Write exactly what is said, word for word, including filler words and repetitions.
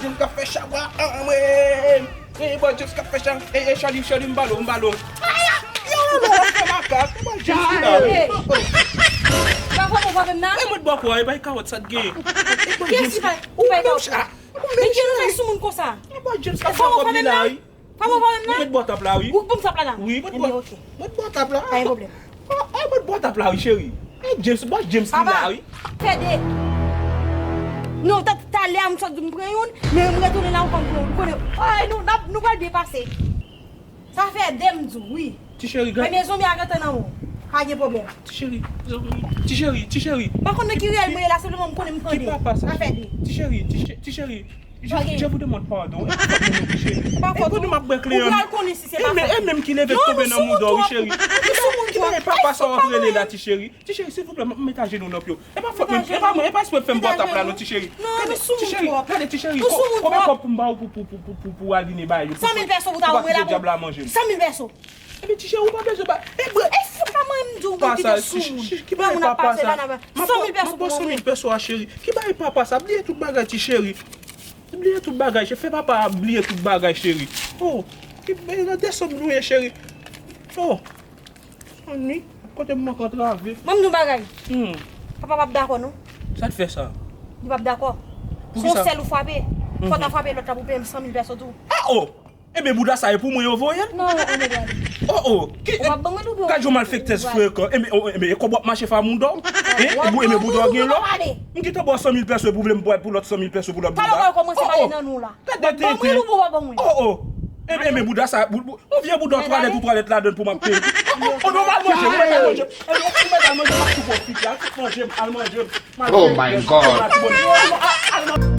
James k ap fè chabwa anmwe. E bò James k ap fè chabwa. E, e, Charlie, Charlie, m ba l, m ba l. Aya! Yo, yo, yo, fè makak. E bò James ki la. Hey! Pa fò mwen pa menm nan? E mwen bò kwa, e bay kawòt sa t gen. Kiyès ki fè? Ou fè kawòt sa? Men ki nou fè sou moun konsa? E bò James k ap fè kòb li la, wi. Pa mwen pa menm nan? Ou met bò tap la, wi. Ou ban m tap la la? Wi, met bò. Ebyen, oke. Met bò tap la. Pa gen pwoblèm. Ah, ah, met bò tap la, wi, cheri. Eh, James, bò James ki la, wi. Fè de. Non, ta, talè a m sot di m pran youn, men m retounen la ankò m pran youn. Ou konnen, ay, nou, n ap, nou pral byen pase. Sa fè de m di w, wi. Ti cheri, gade. Men zonbi a gentan nan men w. Pa gen pwoblèm. Ti cheri, zonbi. Ti cheri, ti cheri. Pa konn nan ki riyèl mwen ye la, senpleman m konnen m pran de. Ki papa sa? Sa fè de. Ti cheri, ti che-, ti cheri. Je, je vous demande pardon. E pa fòt mwen non, ti cheri. E pa fòt ou. E pou nou m ap bwè kleren. Ou pral konnen si se pa fòt ou. E men, e menm ki leve k tonbe nan mouda w, wi, cheri. Ki bagay papa sa w ap rele la, ti cheri? Ti cheri, silvouplè, m, m met ajenou nan pye w. E pa fòt mwen, e pa mwen, e pa espre fè m bò tap la non, ti cheri. Gade, ti cheri, gade, ti cheri, ko-, konbyen kòb pou m ba w pou, pou, pou, pou, pou, pou al vini bay yo? San mil pèso pou ta ouvri la pou. Pou pa kite dyab la manje m. San mil pèso. Epi ti cheri, ou pa bezwen ba. E bre. E fout la mwen m di w mwen kite sou moun. Ki bagay papa sa? San mil pèso pou mwen. San mil pèso a, cheri. Ki bagay papa sa? Bliye tout bagay, ti cheri. Bliye tout bagay, cheri. Fè papa a bliye tout bagay, cheri. Oh, ki, e nan desanm nou ye, cheri. Oh, anni, kote m manke antrave. Ban m di w bagay. Hmm. Papa p ap dakò, non. Sa t fè sa? Li p ap dakò. Poukisa? Se yon sèl ou frape. Mhm. Fò w ta frape lòt la pou peye m san mil pèso tou. Ah, oh! Ebyen, bouda sa e pou mwen yo voye l? Non, anmwey, gade. Oh, oh, ki, ou p ap ban mwen doubou. Gad yon malfektè frekan. Ebyen, oh, ebyen, e kòb w ap mache fè a mouda w? Hein? Ebyen, bouda w gen lò? M gentan ba w san mil pèso pou vle m pou, pou lòt san mil pèso pou lòt bouda. Talè w pral kòmanse pale nan nou la. Gad de tenten. Ban mwen doubou, w ap ban mwen. Oh, oh. Ebyen, ebyen, bouda sa, bou-, bou-, yon vye bouda twalèt ou twalèt ladann pou m ap peye. Oh, oh, oh, non, m al manje, m mèt al manje. Ebyen, ou mèt al manje, m ap tou pwofite. Al manje, al manje. Oh my God. Al manje.